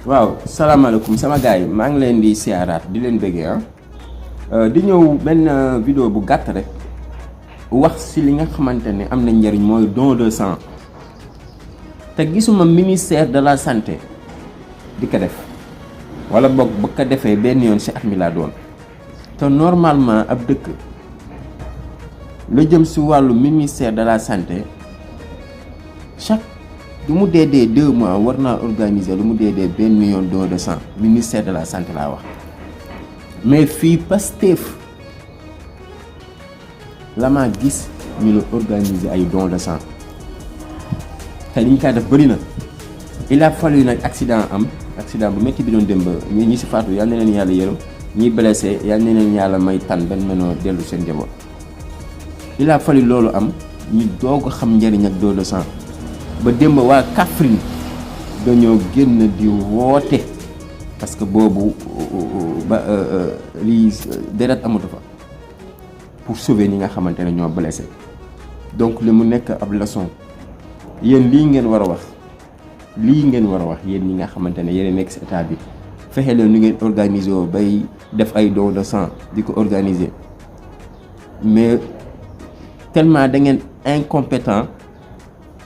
waaw salaamaaleykum sama gars yi maa ngi leen di siyaaraat di leen bëggee di ñëw benn vidéo bu gàtt rek wax ci li nga xamante ne am na njëriñ mooy don de sang te gisuma ministère de la santé di ko def wala boog bu ko defee benn yoon ci at mi laa doon te normalement ab dëkk la jëm ci wàllu ministère de la santé chaque lu mu dee 2 mois war naa organiser lu mu dee benn million don de sang ministère de la santé laa wax mais fii Pastef la maa gis ñu la organiser ay don de sang te li ñu kaa def bëri na il a fallu nag accident bu métti bi doon dem ba ñi si faatu yal na leen yàlla yërëm ñi blessé yal na leen yàlla may tan benn mënoo dellu seen njaboot il a fallu loolu am ñu doog a xam njëriñ ak don de sang ba démb waa Kaffrine dañoo génn di woote parce que boobu ba lii deret amatu fa pour sauver ñi nga xamante ne ñoo blessé donc li mu nekk ab leçon yéen lii ngeen war a wax yéen ñi nga xamante ne yéen nekk ci état bi fexe leen nu ngeen organiser woo bay def ay don de sang di ko organiser mais tellement da ngeen incompétent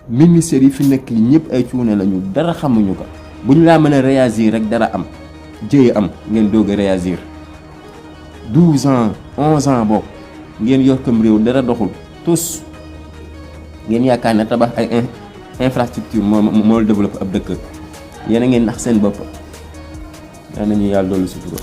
ministère yi fi nekk ñëpp ay cuune lañu dara xamuñu ko bu ñu laa mën a réagir rek dara am jëye am ngeen doog a réagir 12 ans 11 ans boobu ngeen yor comme réew dara doxul tous ngeen yaakaar ne tabax ay infrastructure moo développé ab dëkk yéen a ngeen nax seen bopp yaa nañu yàlla doolu sutura